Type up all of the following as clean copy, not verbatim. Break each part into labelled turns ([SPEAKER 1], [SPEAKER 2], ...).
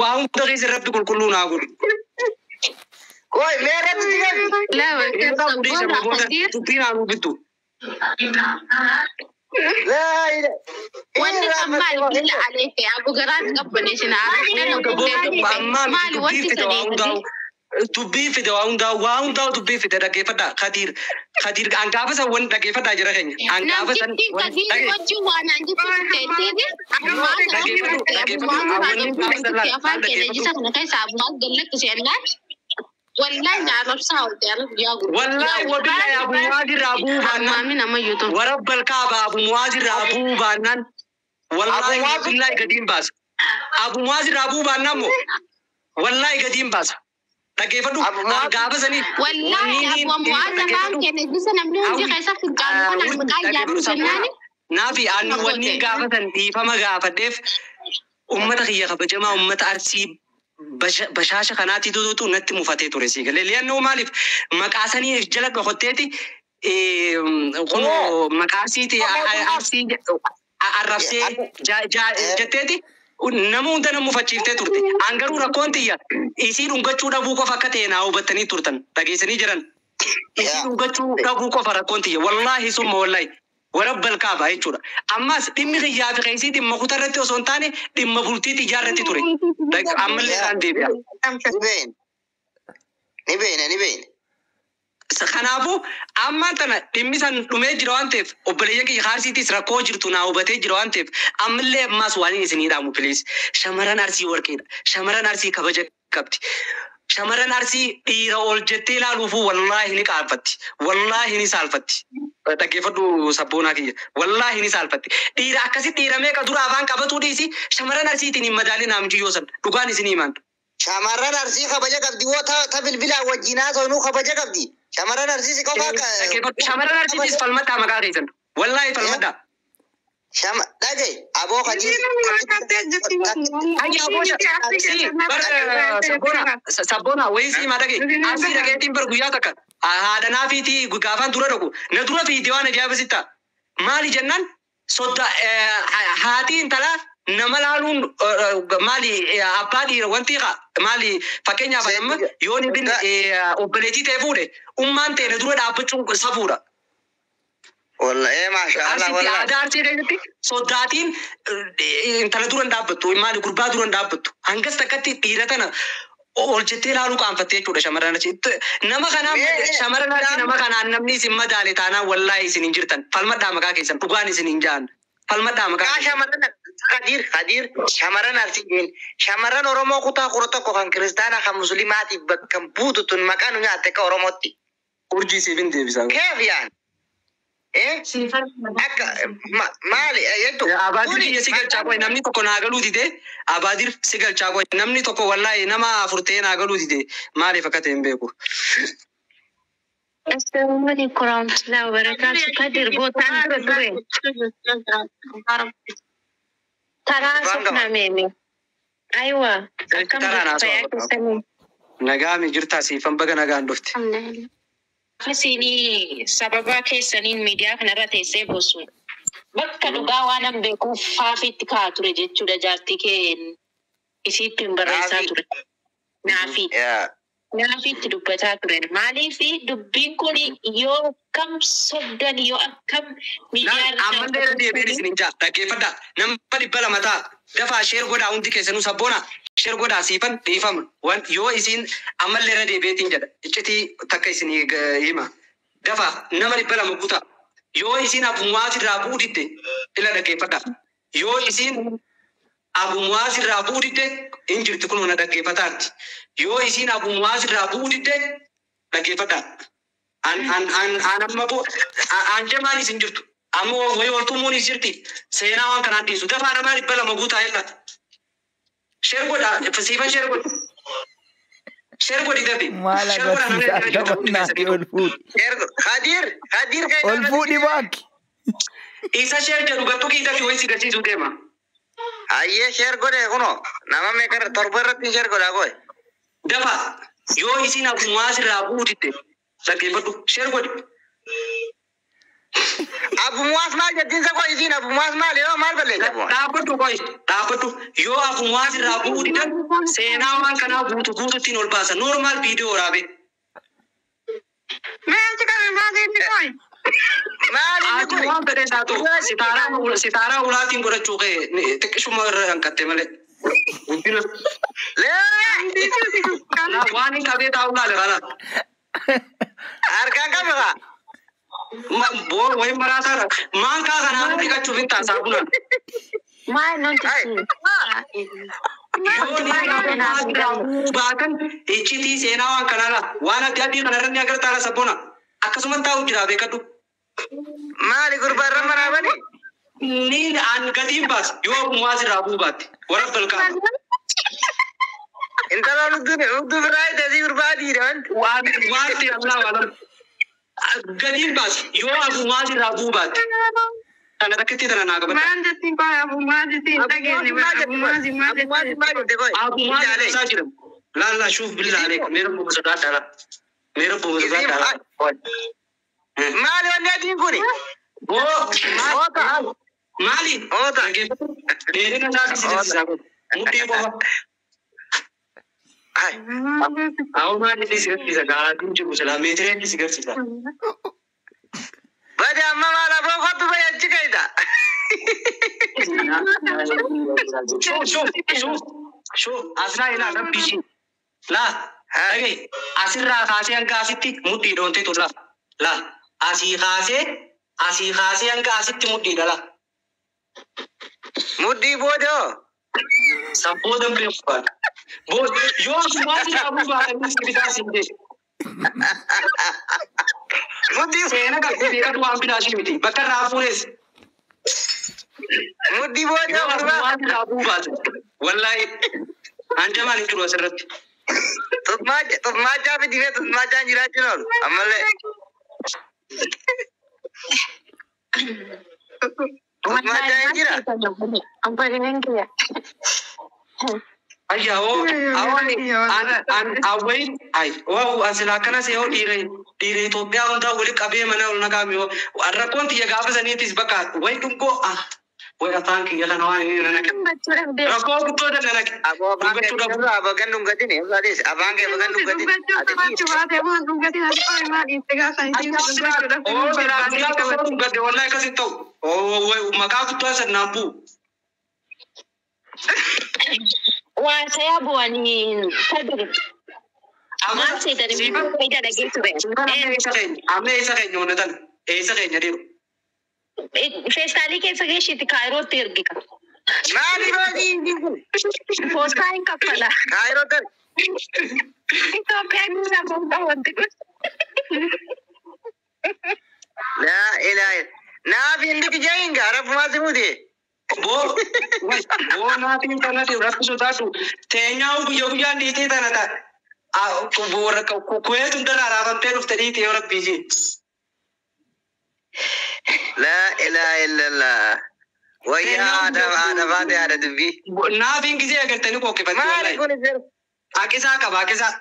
[SPEAKER 1] Waa hunda keessa Rabbi qulqulluu naa godhu.
[SPEAKER 2] Koi meerratti si gabi.
[SPEAKER 1] Irraa fuudhee sababoota dubbii naa bittu.
[SPEAKER 2] Laa ila.
[SPEAKER 3] Wanti kan maali billa aleefe abu garaan qabbaneessin maali wanti sadii
[SPEAKER 1] Dubbii fide waa hundaa, waa hundaa dubbii fide. Dhaggeeffadhaa, Kadiir, Kadiir, an gaafa san wanni, dhaggeeffadhaa jira keenya, an gaafa san
[SPEAKER 3] Namtichi Kadiir wajjin waan an jettu teetteeti afaan keenya jisa kana keessa abumaas gallakkise jennaan wallahi na arrabsaa oolte yaa gurgurtaa.
[SPEAKER 1] Wallahi wabillahi, Abu Muwaaz irraa bu'uu baannaan
[SPEAKER 3] Ammaami nama yuutu.
[SPEAKER 1] Warabbal Kaaba, Abu Muwaaz irraa bu'uu baannaan wallahi wabillahi gadiin baasa. Abu Muwaaz irraa bu'uu baannaan moo wallahi gadiin baasa. Dhaggeeffadhu, an gaafa sanii
[SPEAKER 3] Wallahi Abu Muwaaz afaan keenya jisa namni hundi keessa fincaanu kana maqaa yaadnu jennaani.
[SPEAKER 1] Naafi ani wanni gaafa san dhiifama gaafadheef, ummata kiyya kabajamaa, ummata Arsii bashaasha kanaatti tututu natti mufatee ture, sii galee. Li'annoo maaliif maqaa sanii jala dhokotteeti kunoo maqaa Arsiiti, Arsii arrabsee jetteeti nama hunda na mufachiiftee turte. An garuu rakkoon tiyya isii dhungachuu dhabuu qofa akka ta'e naa hubattanii turtan, dhageessanii jiran. Isii dhungachuu dhabuu qofa rakkoon tiyya, wallaahi summa wallaahi. Warabbal Kaaba jechuudha. Ammas dhimmi kiyyaa fi keessii dhimma kutaa irratti osoo hin taane dhimma bultii xiyyaa irratti ture. Ammallee isaan deebi'a.
[SPEAKER 2] Ni beeyna. Ni beeyna, ni beeyna.
[SPEAKER 1] Kanaafuu ammaan tana dhimmi san dhumee jira waan ta'eef, obboleeyyan kiyya Arsiitis rakkoo jirtu naa hubatee jira waan ta'eef, ammallee ammaas waan inni isinii dhaamu, please, shamarran Arsii warqeedha. Shamarran Arsii kabaja qabdi. Shamarran Arsii dhiira ol jettee ilaaluufuu wallaahi ni qaanfatti. Wallaahi ni saalfatti. Dhaggeeffadhu sabboonaa kiyya. Wallaahi ni saalfatti. Dhiira akkasi dhiira meeqa dura afaan qabatuu dhiisi, shamarran Arsiitiin hin madaalin haamjiyyoo san. Dhugaan isinii himaan.
[SPEAKER 2] Shamarran Arsii kabaja qabdi. Woo ta bilbilaa wajjin haasofnu kabaja qabdi. Shamarran Arsii si qofa akka.
[SPEAKER 1] Dhaggeeffadhu, shamarran Arsiitis falmadhaa maqaa keessan. Wallaahi falmadhaa.
[SPEAKER 2] Shama dhagaye aboo Kajiir.
[SPEAKER 1] Ayya aboo si bar sabboona, sabboona wayii si himaa, dhagaye. Arsii dhageettiin bar guyyaa takka haadha naafiitii gaafaan dura dhaqu na dura fiite, waan ajaa'iba sitta. Maali jennaan, sodda haati intalaa nama laaluun maali abbaa dhiira wanti qa maali, fakkeenyaaf amma yoo ni bin obboleettii ta'e fuudhe, ummaan ta'e na dura dhaabbachuun safuudha.
[SPEAKER 2] Wallahi maasha Allah.
[SPEAKER 1] Arsiitti
[SPEAKER 2] Wallahi.
[SPEAKER 1] Aadaa Arsii keessatti soddaatiin intala dura hin dhaabbattu, maali gurbaa dura hin dhaabbattu. Hangas takkatti dhiira tana ol jettee ilaaluu qaanfattee jechuudha shamarran achi. Nama kanaan shamarran Arsii, nama kanaan namni isin madaale taanaan wallaahi isin hin jirtan. Falmadhaa maqaa keessan, dhugaan isin hin ja'an. Falmadhaa maqaa
[SPEAKER 2] Kaa
[SPEAKER 1] keessan.
[SPEAKER 2] Shamarran Kadir, Kadir, shamarran Arsii jeen shamarran Oromoo kutaa 11 kan kiristaanaa kan musliimaatiif bakka buutu tun maqaa nu nyaatte akka Oromootti.
[SPEAKER 1] Urjii siif hin deebisa.
[SPEAKER 2] Keef yaan? Eh? Akka maali jettu?
[SPEAKER 1] Abaadir kiyya si galchaa qoy, namni tokko naa galuu dide. Abaadir si galchaa qoy, namni tokko wallaahi nama afur ta'ee naa galuu dide, maaliif akka ta'e hin beeku.
[SPEAKER 4] Assalamu alaikum warahmatullahi wabarakatuh. Kadir bootaan dura ture. Taraa sofnaa meeme. Aywa. Akkam
[SPEAKER 1] Taraa
[SPEAKER 4] jirtu,
[SPEAKER 1] naa
[SPEAKER 4] fayyaa
[SPEAKER 1] soba.
[SPEAKER 4] keessanii?
[SPEAKER 1] Nagaa mi jirtaa siifan, baga nagaan dhufte.
[SPEAKER 4] Isinii sababa keessaniin miidiyaa kanarra teessee boossu. Bakka dhugaa waan an beekuuf faafiitti kaa'aa ture jechuudha, jaartii kee isiitti hin barreessaa
[SPEAKER 2] Naafi.
[SPEAKER 4] ture. Naafi.
[SPEAKER 2] Yaa.
[SPEAKER 4] Naafiitti dubbataa ture. Maaliif dubbiin kun yoo akkam sobdan, yoo akkam miidiyaa
[SPEAKER 1] Naan ammallee irra deebi'een isin hin jaa, dhaggeeffadhaa, nama 200 ta'a, dafaa share godhaa hundi keessanuu, sabboona share godhaa. Siifan dhiifama, wan yoo isin ammallee irra deebi'eetiin jedha, iccitii takka isinii hima, dafaa nama 200 guutaa. Yoo isin Abu Muwaaz irraa bu'uu didde, ila dhaggeeffadhaa, yoo isin Abu Muwaaz irraa bu'uu didde, hin jirti kunoo na dhaggeeffataarti, yoo isin Abu Muwaaz irraa bu'uu didde, dhaggeeffadhaa, an an an an amma bu an jamaan isin jirtu amma wayi oltumuun is jirti, seenaa waan kanaan dhiisu, dafaa namaa 200 guutaa, illa share godhaa, siifan share godhi, share godhi, dafi
[SPEAKER 5] Maal
[SPEAKER 1] share godhaa namni
[SPEAKER 5] agarsiisa
[SPEAKER 1] dhibba jirtu hundi
[SPEAKER 5] argamannaati
[SPEAKER 1] keessanii.
[SPEAKER 5] Ol fuudhi.
[SPEAKER 2] Kadir, Kadir.
[SPEAKER 5] Ol fuudhi baaki.
[SPEAKER 1] Isa share jedhu gattu dafi, wayi si garsiisuu deema.
[SPEAKER 2] Ayyee, share godhe kunoo nama meeqa irra, torba irratti share godhaa qoy.
[SPEAKER 1] Dafa, yoo isin Abu Muwaaz irraa bu'uu didde, dhaggeeffadhu, share godhi.
[SPEAKER 2] Abu Muwaas maal jettiin sa qoy isiin Abu Muwaas maal yoo maal balleessa Abu Muwaas?
[SPEAKER 1] Dhaabbadhu qoy dhaabbadhu yoo Abu Muwaas irraa bu'uu didan seenaa waan kanaa guutu guututtiin ol baasa. Normal viidiyoo waraabee.
[SPEAKER 3] Mee qabe maal inni qoy?
[SPEAKER 2] Maal inni
[SPEAKER 1] Ati
[SPEAKER 2] kun?
[SPEAKER 1] waan fedhe isaa ta'u sitaaraa sitaaraa ulaatiin godhachuu kee xiqqishuma irra hanqatte malee. Guddina
[SPEAKER 2] Lee!
[SPEAKER 1] waan hin qabee taa'u laale kana.
[SPEAKER 2] Harkaan qabe kaa?
[SPEAKER 1] Boo wayi maraataadha. Maankaa kanaan dhiqachuuf hin ta'a saabunaan.
[SPEAKER 4] Maal nuti
[SPEAKER 2] Ay.
[SPEAKER 1] Yoo ni irraa bu'uu baatan iccitii seenaa waan kanaa laa waan adda adii kana irra ni agartaa la sabboona. Akkasumas taa'u jira beekadhu.
[SPEAKER 2] Maali gurbaarra manaa bani?
[SPEAKER 1] Ni an gatiin baas yoo Abu Muwaas irraa bu'uu baatte warra balqaa.
[SPEAKER 2] Intala lubdu biraa itee gurbaa dhiira wanti.
[SPEAKER 1] Waan waan ta'e Allah waalam. Gatiin baas yoo Abu Muwaas irraa bu'uu baatte. Kana takkitti tana naa qabadha.
[SPEAKER 3] Maal jettiin qoy Abu Muwaas ittiin dhageenne Abu Muwaas maal
[SPEAKER 2] Abu Muwaas
[SPEAKER 3] jettiin?
[SPEAKER 2] maal jette qoy?
[SPEAKER 1] Abu Muwaas irraa jira. Laa laa shuuf billaa aleek meera bu'u sodaadha laa. Meera bu'u sodaadha laa.
[SPEAKER 2] Maali wanni adiin kuni?
[SPEAKER 1] Boo
[SPEAKER 2] Oota.
[SPEAKER 1] maali?
[SPEAKER 2] Oota.
[SPEAKER 1] Dheerina isaa si garsiisaa kun. Mudhii qofa.
[SPEAKER 2] Ay.
[SPEAKER 1] Awwa maali si garsiisa gaatiin jiru silaa meetireen si garsiisa.
[SPEAKER 2] Bade amma maal aboo kottu bahe achi keessa.
[SPEAKER 1] Shuuf shuuf shuuf shuuf asirraa ilaa rabbi ishii. Laa dhagahi asirraa kaasee hanga asitti mudhii dhoontee turla. Laa asii kaasee hanga asitti mudhiidha laa.
[SPEAKER 2] Mudhii booda hoo?
[SPEAKER 1] Sabbooda beeku baata. Booda yoo asumaa irraa bu'uu baatanii si bitaa siin jedhe.
[SPEAKER 2] Mudhii
[SPEAKER 1] Seena qabdee beekatu waan bilaashii miti. Bakka irraa fuunes
[SPEAKER 2] mudhii booda
[SPEAKER 1] yoo
[SPEAKER 2] hoo gurbaa?
[SPEAKER 1] asumaa irraa bu'uu baate. Wallaahi hanjamaan hin jiru asirratti.
[SPEAKER 2] Tutmaachaa fi dibee tutmaachaan jiraachuun oolu. Ammallee. Tutmaachaa hin jira.
[SPEAKER 1] Ayya hoo awwaani an an awwayin ay waa asila akkana see hoo dhiira dhiira Itoophiyaa hundaa wali qabee mana ol naqaami hoo rakkoon tiyya gaafa saniitis bakka way dhungoo ah way afaan kiyya kana waan inni na naqe rakkoo guddoo dana naqe
[SPEAKER 2] Aboo afaan kee
[SPEAKER 1] dubbachuu dhabu.
[SPEAKER 2] aboo gan dhungatin. Afaan kee gan dhungatin.
[SPEAKER 3] Dubbachuu qabaachuu baate moo dhungatiin ati qoy maal dhiiste gaafa isiin dubbachuudhaaf
[SPEAKER 1] Oo silaa guyyaa tokko dhungate wallahi akkas hin ta'u oo maqaa guddoo san naan bu'u.
[SPEAKER 4] Waa saya bu'anii sadri. Maal seetanii fayyada dhageessu ba'e.
[SPEAKER 1] Amma eessa keenya amma eessa keenya honna tana eessa keenya dhiiru.
[SPEAKER 4] Feestaalii keessa geeshiitti kaayirootti ergika.
[SPEAKER 2] Maali baadii kun?
[SPEAKER 4] Poostaa hin kaffala.
[SPEAKER 2] Kaayiroo ta'e.
[SPEAKER 3] Itoophiyaa keessa boondaa wanti kun.
[SPEAKER 2] Laa ilaaha. Naaf hin dhiqi jahinga rabbumaa si mute.
[SPEAKER 1] Boo boo naatiin kana rabbi sodaatu teenyaa guyya guyyaan dhiitee tana ta'a. Kuweet hundarraa raafamtee dhufte dhiitee yoo rabbii jee.
[SPEAKER 2] Laa ilaaha illallah. Wayyaa haadha haadha baate haadha dubbii.
[SPEAKER 1] Naafiin gisee agartanii qooqqifatti
[SPEAKER 2] Maali
[SPEAKER 1] wallahi.
[SPEAKER 2] kun seera?
[SPEAKER 1] Aqisaa qaba aqisaa.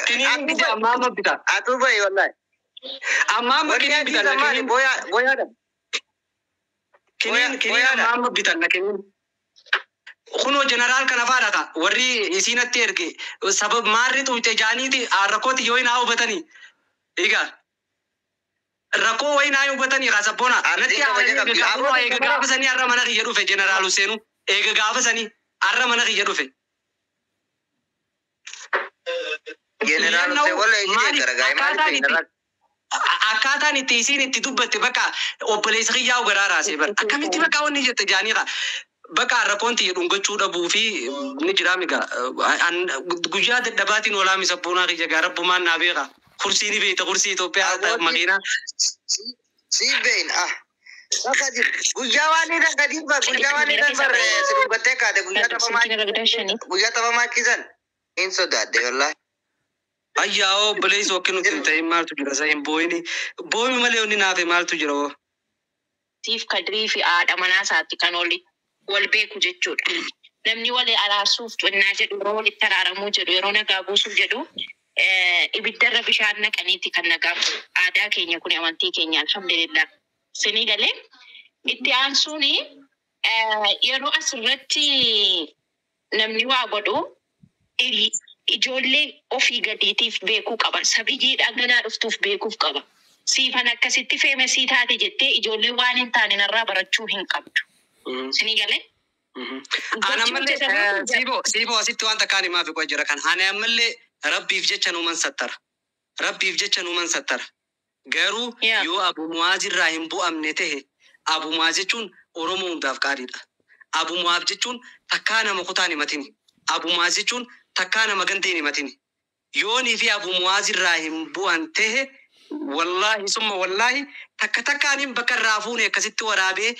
[SPEAKER 1] Kiniin gisee ammaa amma bita.
[SPEAKER 2] Atuu bahi wallahi.
[SPEAKER 1] Ammaa amma
[SPEAKER 2] Wanni
[SPEAKER 1] kiniin bitan
[SPEAKER 2] adiisa maali?
[SPEAKER 1] kiniin
[SPEAKER 2] Booyaa booyaadha.
[SPEAKER 1] kiniin kiniin ammaa amma bitan kiniin. Kunoo jeneraal kana faadha ka warri isiinatti erge sabab maarri xuuxe jaaniiti rakkooti yoo hin haa hubatanii. Egaa rakkoo wayii naa hubatanii ka sabboona. Natti
[SPEAKER 2] Ardiin kabaja qabdi.
[SPEAKER 1] kunoo eega gaafa sanii har'a mana kiyya dhufe jeneraal Huseenu eega gaafa sanii har'a mana kiyya dhufe.
[SPEAKER 2] Jeneraal Hussein wallahi
[SPEAKER 1] Maali
[SPEAKER 2] ishee gargaara. Maali
[SPEAKER 1] akkaataan itti
[SPEAKER 2] jeneraal?
[SPEAKER 1] Akkaataan itti isiin itti dubbatte bakka obboleessa kiyyaa garaa raasee bara akkamitti bakka wanni jette jaanii ka bakka rakkoon tiyya dhungachuu dhabuu fi ni jira miga guyyaa dadhabaatiin olaa misabboonaa kiyya gaa rabbumaan naa beeka kursii ni beekta kursii Itoophiyaa makiinaa
[SPEAKER 2] Siif beeyin ah. Bakka jiru. Guyyaa waan ni dhaqqa ba guyyaa waan ni dhaqqa si dubbattee kaate guyyaa taphamaa guyyaa taphamaa kisan hin sodaadde wallahi.
[SPEAKER 1] Ayyaa obboleessi wakki nuti hin ta'in maaltu jira isa hin booyini booyu malee wanni naafe maaltu jira hoo.
[SPEAKER 4] Siif kadirii fi haadha manaa isaatti kan oli wal beeku jechuudha. Namni wal araarsuuf xinnaa jedhu yeroo walitti araaramuu jedhu yeroo nagaa buusuuf jedhu ibiddarra bishaan naqaniiti kan nagaa bu'u. Aadaa keenya kun amantii keenya alhamdulillah. Sinii galee itti aansuun yeroo asirratti namni waa godhu ijoollee ofii gadiitiif beekuu qaba. Sabiyyiidhaan ganaa dhuftuuf beekuuf qaba. Siifan akkasitti famous taate jettee ijoollee waan hin taane narraa barachuu hin qabdu. Sinii galee?
[SPEAKER 1] Ani ammallee siiboo asitti waan takkaan himaa fi jira kan ani ammallee rabbiif jecha nuuman sattara. Rabbiif jecha nuuman sattara. Garuu yoo Abu Muwaaz irraa hin bu'amne tahe, Abu Muwaaz jechuun Oromoo hundaaf qaaliidha. Abu Muwaaz jechuun takkaa nama kutaan himatini. Abu Muwaaz jechuun takkaa nama gandeen himatini. Yoonii fi Abu Muwaaz irraa hin bu'an tahe, wallaahi summa wallaahi, takka takkaaniin bakka irraa fuune akkasitti waraabee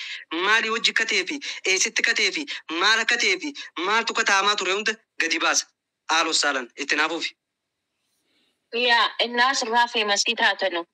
[SPEAKER 1] maalii hojii akka ta'ee fi eessitti akka ta'ee fi maal akka ta'ee fi maaltu akka taamaa ture hunda gadi baasa. Haaloo saalan itti naafuufi.
[SPEAKER 4] Yaa innaa asirraa famous taatanu.